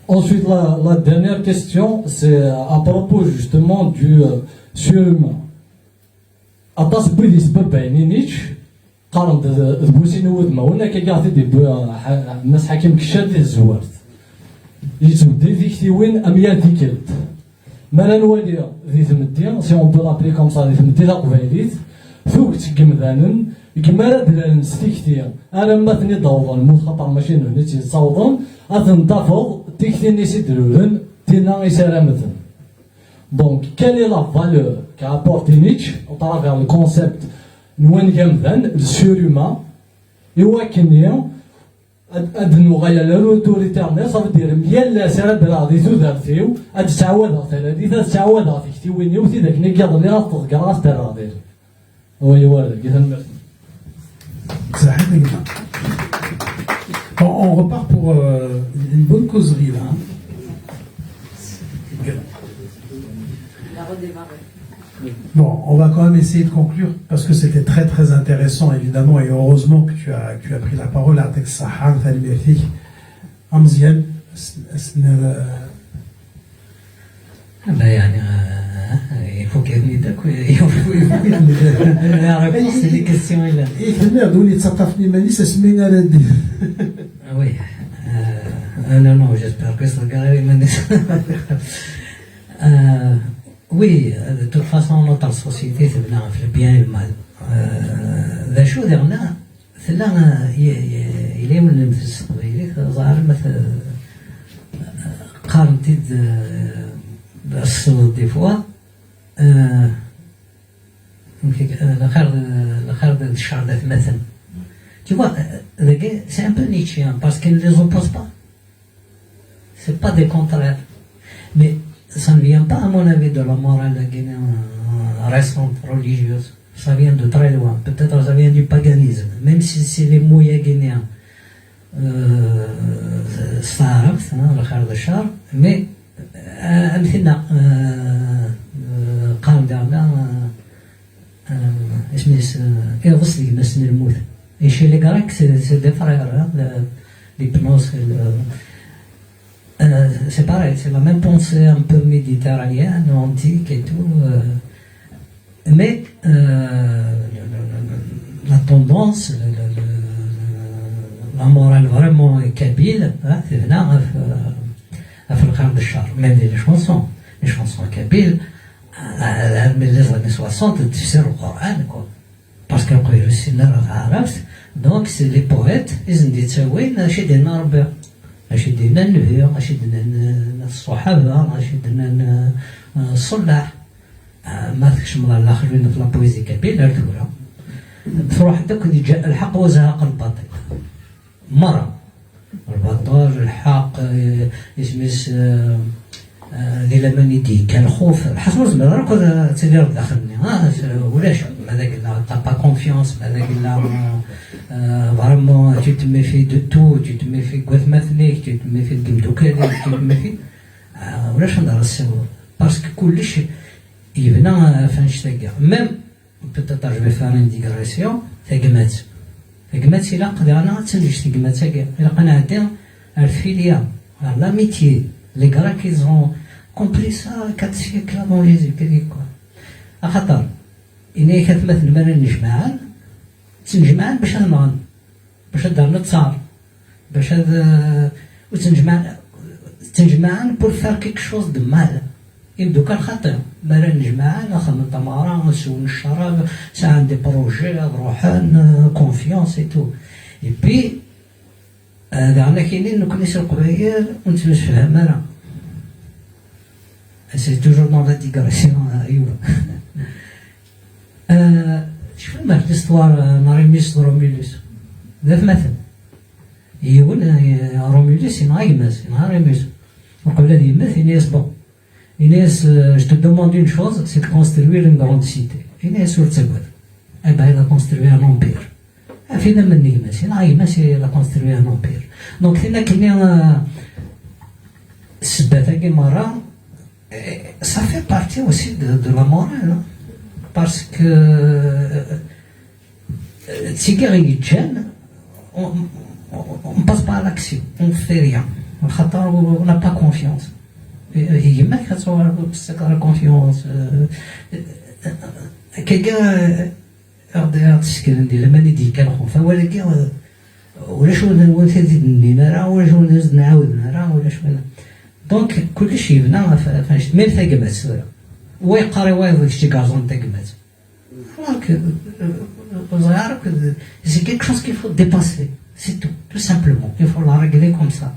Ensuite, la, la dernière question, c'est à propos justement du, euh, surhumain. Aṭas n wid yesbabbayen i Nietzsche, qqaren-d d, d bu sin n wudmawen, akka i aɣ-t-id-yewwi, uh, Ḥa- Mass Ḥakim Keccal di tezwart. Yettbeddil tiktiwin am yal tikkelt. Mi ara nwali di tmetti, si on peut l'appeler comme ça, di tmetti taqbaylit, tuget n yimdanen, deg mi ara d-rren s tikti, alamma ten-id-awḍen lmut, xaṭer mačči d nutni i tt-yettawḍen, ad ten-tafeḍ tikti-nni i s-id-rurren, tinna i s-ara mmten. Donc, quelle est la valeur qu'a apporté Nietzsche au travers le concept n wanga amdan, le surhumain, i wakken ad, ad nuɣal à l'ère autoritaire, ça veut dire, yal ass ara ddreɣ di tudert-iw, ad ttɛawadeɣ talalit, ad ttɛawadeɣ tiktiwin-iw, tidak-nni n yiḍelli ad t-ḍeggreɣ, ad t-rreɣ diri. Wa yewar dagi, tanemmirt. Saḥit a gma. On, on repart pour, euh, une bonne causerie là, hein. Bon, on va quand même essayer de conclure parce que c'était très, très intéressant, évidemment, et heureusement que tu as, que tu as pris la parole. Yeɛṭik ṣṣeḥḥa, tanemmirt-ik. Ameẓyan, s- s- n- Là, يعني, euh, il faut qu'il y ait d'accord. Il faut, il faut, la réponse, c'est des questions. Et là. Tenniḍ-d win yettaṭṭafen iman-is asmi ara d. Ah oui. Euh, euh, non, non, j'espère que ça garde les mains. Euh, oui, de toute façon, notre société, c'est bien, le bien et le mal. Euh, d acu diɣen, tella, euh, y- y- yella yiwen n lemtel s teqbaylit, ẓer ma t- qqaren-t-id, euh, s des fois, euh, amek ik- euh, lxir d- lxir d ccer d atmaten. Tu vois, euh, dagi, c'est un peu Nietzschéen, parce qu'il ne les oppose pas. C'est pas des contraires. Mais ça ne vient pas, à mon avis, de la morale guinéenne, euh, récente, religieuse. Ça vient de très loin. Peut-être ça vient du paganisme. Même si c'est les mots guinéens, euh, c'est arabe, hein, le khair de char, mais, euh, am tinna, euh, euh, قال دعنا، euh, euh, اسمه، euh, iḍes deg n lmut. Et chez les Grecs, c'est c'est des frères, hein, le- l'hypnose et le- euh, c'est pareil, c'est la même pensée un peu méditerranéenne, antique et tout. Euh, mais euh, le- le- le- le- la tendance, le- le- le- le- la morale vraiment kabyle, hein, c'est vraiment, euh, à faire de char. Même les chansons, les chansons kabyles, euh, mais les années soixante, tu sais, le Coran, quoi. Parce que c'est la Arabes, donc c'est les poètes, ils ont dit ça, oui, acu d-yenna Rebbi, acu d-yenna Nnbi, acu d-nnan, euh, ṣṣuḥaba, acu d-nnan, euh, ṣṣellaḥ. Ah, ma tkecmeḍ ɣer daxel n la poésie kabyle ar tura, truḥ-d akk di ǧa-, lḥeqq wa zahaq lbaṭil. Merra. Lbaṭel, lḥeqq, eh, isem-is, eh, eh, di laman i d-yekka lxuf. Ḥaca ur zmireḍ ara akk ad tiliḍ daxel-nni. Ah, s-, ulac. Ma d agella, t'as pas confiance, ma d agella, eh, vraiment, tu te méfies de tout, tu te méfies de watmaten-ik, tu te méfies de yimdukal-ik, tu te méfies. Ah, ulac anda ara tessiwḍeḍ. Parce que kullec yebna, eh, ɣef annect-agi. Même Peut-être je vais faire une digression. Tagmat. Tagmat, ilaq daɣen ad tenǧeǧ tegmat-agi. Ilaq ad nɛeddi ar tfilya, ar l'amitié. Les Grecs, ils ont compris ça quatre siècles avant Jésus-Christ, quoi. Axaṭer, yenna-yak atmaten mi ara nnejmaɛen, ttnejmaɛen bac ad nɣen. Bac ad d-rren ttaṛ, bac ad, eh, ur ttnejmaɛen, ttnejmaɛen pour faire quelque chose de mal. Imdukkal xaṭi, mi ara nnejmaɛen, ad xedmen tameɣra, ad swen ccrab, sɛan des projets, ad ruḥen, eh, confiance et tout. Et puis, eh, daɣen ad k-inin nekkni s Leqbayel ur nettemsefham ara. C'est toujours dans la digression, eh, Yuba. Eh, tecfam ɣef l'histoire, eh, n Rémus d Romulus? D atmaten. Yiwen, eh, Romulus yenɣa gma-s, yenɣa Rémus. Uqbel ad yemmet, yenna-yas, bon, yenna-yas, eh, je te demande une chose, c'est de construire une grande cité. Yenna-yas ur ttagad. Eh ben, il a construit un empire. Af idammen n gma-s, yenɣa gma-s, il a construit un empire. Donc, tin akkenni, eh, ssebbat-agi merra, eh, ça fait partie aussi de, de la morale, hein. Parce que, euh, d tigi i yeǧǧan, on, on, on passe pas à l'action, on fait rien. Xaṭer on n'a pas confiance. Eh, gma-k ad tuɣaleḍ ur tessakeḍ ara confiance. Euh, euh, akkagi, euh, ad aɣ-d-ssekren di laman i d-yekka lxuf. Awal-agi, euh, ulac win, win t-id-nnin ara, ulac win ur d-nɛawden ara, ulac win. Donc, kullec yebna ɣef, ɣef annect-, même tagmat tura. Wa yeqqar i wayeḍ d kečč i yerẓan tagmat. Alors que, euh, ur ẓriɣ ara que c'est quelque chose qu'il faut dépasser. C'est tout, tout simplement. Il faut la régler comme ça.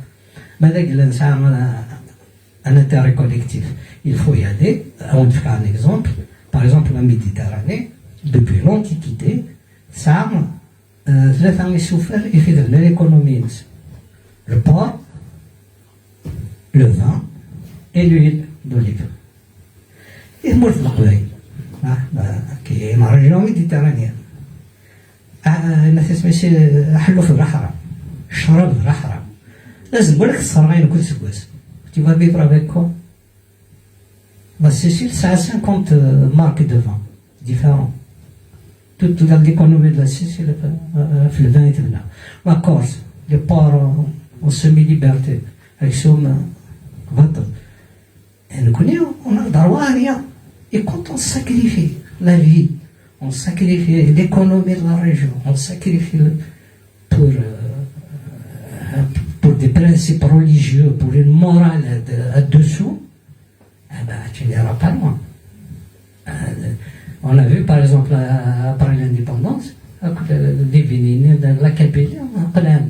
Ma d agella nesɛa, euh, un intérêt collectif, il faut y aller. On te fait un exemple. Par exemple, la Méditerranée, depuis l'Antiquité, tesɛa, euh, tlata isufar i t-id-yebnan l'économie-nnes. Le porc, le vin et l'huile d'olive. I tmurt n Leqbayel, ah, bah, qui est la région méditerranéenne. Ah, ma tesmisi, aḥelluf d leḥram, ccrab d leḥram. Lezm ur ak-tesserɣay nekk seg wass. Tu vas vivre avec quoi? La Sicile, ça a cinquante, euh, marques de vin différents. Toute la- l'économie de la Sicile, euh, euh, في le vin et le vin. La Corse, les ports en, en semi-liberté, avec son, euh, bateau. Et nous connaissons, on a le droit à rien. Et quand on sacrifie la vie, on sacrifie l'économie de la région, on sacrifie le- pour, euh, pour des principes religieux, pour une morale de- à deux sous, eh ben, tu n'iras pas loin. Euh, on a vu, par exemple, euh, après l'indépendance, euh, les Béninois de la Kabylie, on a plein.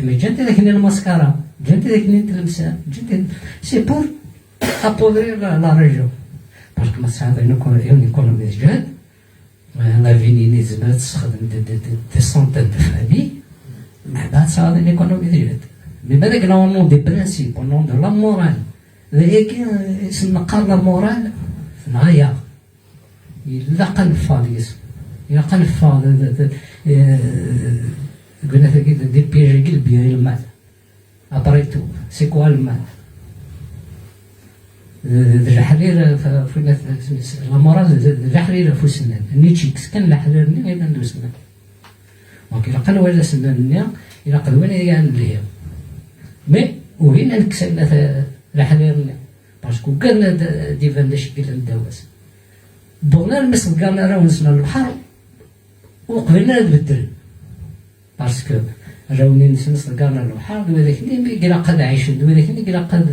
Mais ǧǧant-d akkenni lmaskara, ǧǧant-d akkenni tlemsa, ǧǧant-d, c'est pour appauvrir la, la région. Parce que ma tesɛiḍ une éco- une économie de jeunes, euh, la Bénin, il y a des, des, des centaines de familles, mais ben, ça a une économie de jeunes. Mais ben, au nom des principes, au nom de la morale, les gens, euh, c'est la morale, c'est rien. Ilaq ad neffeɣ deg-s. Ilaq ad neffeɣ d, d, d, eh, deg unafag d, d piège-agi, le bien et le mal. Après tout, c'est quoi le mal? D, d leḥrir, f-, f-, la morale, d, d leḥrir ɣef usennan. Nietzsche yekkes kan leḥrir-nni i d usennan. Donc, ilaq ad nwali asennan-nni, ilaq d win ay aɣ-nelhi. Mais, ugin ad nekkes ayen laḥrir-nni. Parce que ugaden ad d-iban d acu i yellan ddaw-as. Wwḍen armi s-ḍeggren arraw-nsen ɣer lebḥer, ur qbilen ara ad beddlen. Parce que arraw-nni-nsen s-ḍeggren ɣer lebḥer, d widak-nni i ilaq ad ɛicen, d widak-nni i ilaq ad,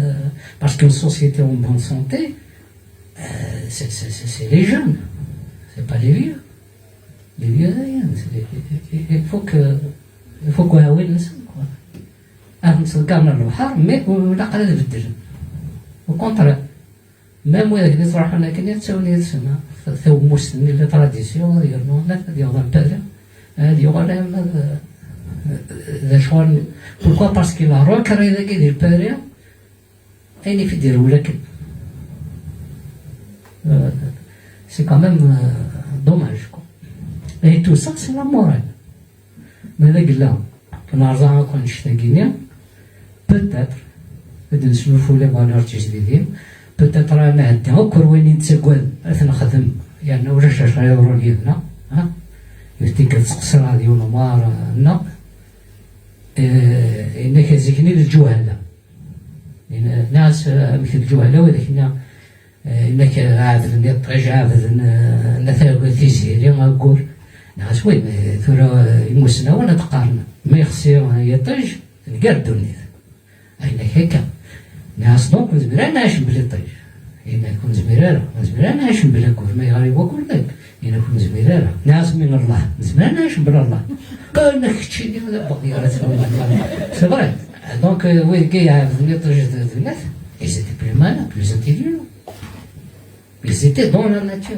parce qu'une société en bonne santé, euh, c'est, c'est, c'est, c'est les jeunes, c'est pas les vieux. Les vieux, rien, c'est, il faut que, il faut que, quoi. Ad ten-ḍeggren ɣer lebḥer, mais ur ilaq ara ad beddlen. Au contraire. Même widak i ttruḥun akken, ad ttawin yid-sen, ha. Tawemmust-nni, la tradition, ad yernu, ad yaweḍ ɣer Paris, ad yuɣal arma d, d acu. Pourquoi? Parce que la retraite-agi di Paris, ayen i fi d-irewwel akken. Euh, c'est quand même, euh, dommage, quoi. Et tout ça, c'est la morale. Ma d agella, nerẓa akk annect-agi-nni, peut-être, ad d-neslufu les valeurs tijdidin, peut-être ara nɛeddi akk ar wayen i nettagad, ad t-nexdem, yerna ulac acu ara yeḍrun yid-neɣ, ha? Tikkelt teqṣir ad yiwen umar, eh, nneɣ, eh, yenna-k zik-nni d lǧuhla. Yenna-as, eh, amek d lǧuhla, widak-nni, eh, yenna-k ɛebden iṭij, ɛebden, eh, nna Tiziri, aggur. Nniɣ-as, oui, mais tura, eh, imusnawen ad qqaren, ma yexsi, eh, yiṭij, tenger ddunit. Yenna-k akka. Nniɣ-as, donc, nezmer ad nɛic mebla iṭij? Yenna-k, ur nezmir ara, ur nezmir ara nɛic mebla aggur, ma yeɣli waggur d akk. Yenna-k, ur nezmir ara. Nniɣ-as, mi Allah, nezmer ad nɛic mebla Allah? Yenna-k, keččini d abeɣ, yeɣra. C'est vrai. Donc, euh, wigi iɛebden iṭij d, d nat, ils étaient plus malins, plus intelligents. Ils étaient dans la nature.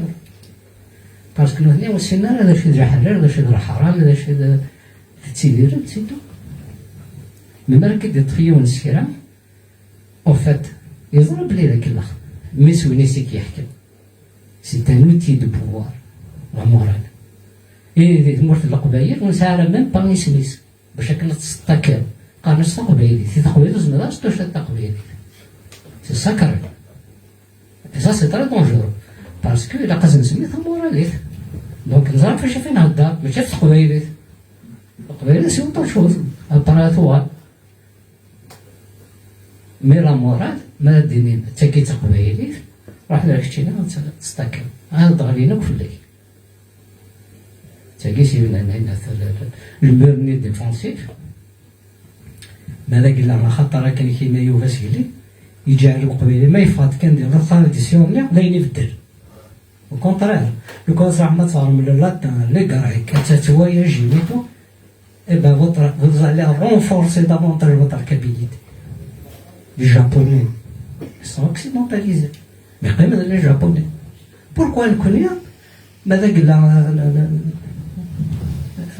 Parce que nutni ur ssinen ara d acu d lḥelal, d acu d lḥaram, d acu d, tettidirem, c'est tout. Melmi ara k-id-iṭṭef yiwen s kra, en fait, yeẓra belli d akellax. Mmi-s win i s-ik-yeḥkem. C'est un outil de pouvoir, la morale. Et di tmurt n Leqbayel, ur nesɛi ara même pas isem-is. Bac akken ad tettakiḍ. Qqaren-as taqbaylit. I taqbaylit ur nezmir ara ad s-tufiḍ taqbaylit. C'est sacré. Et ça, c'est très dangereux. Parce que ilaq ad nsemmi tamuṛalit. Donc, neẓra ɣef wacu i nhedder, mačči ɣef teqbaylit. Teqbaylit, c'est autre chose. Après, tuɣal. Mais la morale, ma ad d-inin, d tagi d taqbaylit, ruḥ d keččini ad tettakiḍ. Ad d-ɣlin akk fell-ak. Tagi s yimdanen, le mur-nni défensif. Ma d agella, axaṭer akken i k-yenna Yuba Sgli, yeǧɛel Leqbayel, ma yeffeɣ-d kan di la tradition-nni, d ayen ibeddel. Au contraire, lukan tzemrem ad teɣrem le latin, le grec, ad tatwa, et tout, eh ben, votre, vous allez renforcer davantage votre kabylie. Les Japonais, ils sont occidentalisés. Mais quand même, les Japonais. Pourquoi nekkni, ma d agella, n-, n-,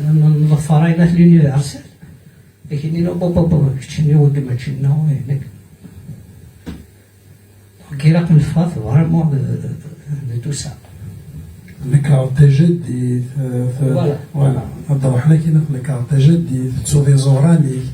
n-, n-, nḍeffer ayen at l'universel, akini, non, bon, bon, bon, keččini, wagi mačči nneɣ, wihin. Donc, ilaq neffeɣ vraiment de, de, de tout ça. Nekk d tajaddit, euh, euh, voilà. Voilà. Ad ruḥen akin, nekk d tajaddit, tettuḍ iẓuran-ik,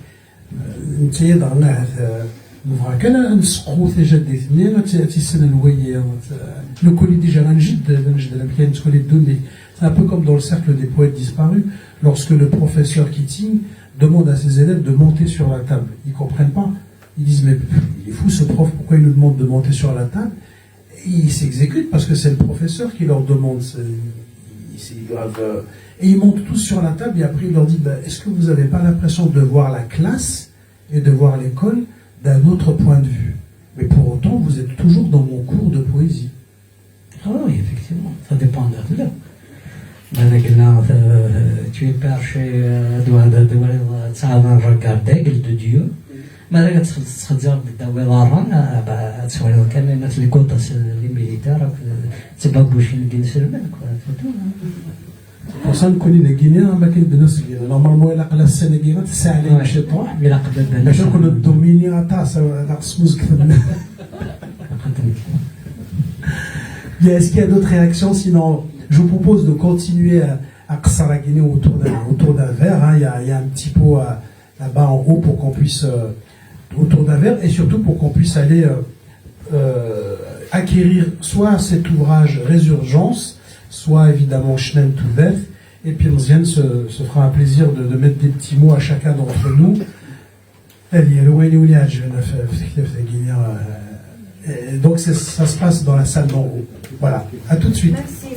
euh, netta daɣen ahat, euh, nebɣa kan ad nseqqu tajaddit-nni, ad tt-, ad tt-issnen wiyiḍ, euh, nekkni déjà d anejdel, d anejdel amek ay nettwali ddunit. C'est un peu comme dans le cercle des poètes disparus, lorsque le professeur Keating demande à ses élèves de monter sur la table. Ils comprennent pas. Ils disent, mais il est fou ce prof, pourquoi il nous demande de monter sur la table? Et ils s'exécutent parce que c'est le professeur qui leur demande. C'est, c'est grave. Euh, et ils montent tous sur la table et après il leur dit, ben, est-ce que vous n'avez pas l'impression de voir la classe et de voir l'école d'un autre point de vue? Mais pour autant, vous êtes toujours dans mon cours de poésie. Ah oui, effectivement, ça dépend de la. Ma d agella, euh, tu es perché, euh, ad waliḍ, ad waliḍ, euh, tesɛiḍ un regard d'aigle de Dieu. Ma d agella tettxezzireḍ ddaw iḍarren, euh, bah, ad twaliḍ kan ayen at les côtes, euh, les militaires, akked, euh, tibabucin n yinselmen, quoi, c'est tout, hein. Pour ça, nekkni d agini, am akken d-nenna seg yiḍ. Normalement, ilaq la scène-agi ad tessaɛlay, ouais, ciṭuḥ. Ilaq ad, bac ad ken-domini aṭas, ad aɣ-smuzget. Bien, est-ce qu'il y a d'autres réactions? Sinon, je vous propose de continuer à, à qeṣṣer agini autour d'un, autour d'un verre, hein. Il y a, il y a un petit pot, euh, là-bas en haut pour qu'on puisse, euh, autour d'un verre et surtout pour qu'on puisse aller, euh, euh, acquérir soit cet ouvrage Résurgence, soit évidemment Cnan Tudert, Et puis Meziane se, se fera un plaisir de, de mettre des petits mots à chacun d'entre nous. Ad yaru ayen i wen-iɛeǧben ɣef ɣef tektabt-agi-nni, euh, et donc c'est- ça se passe dans la salle d'en haut. Voilà, à tout de suite. Merci.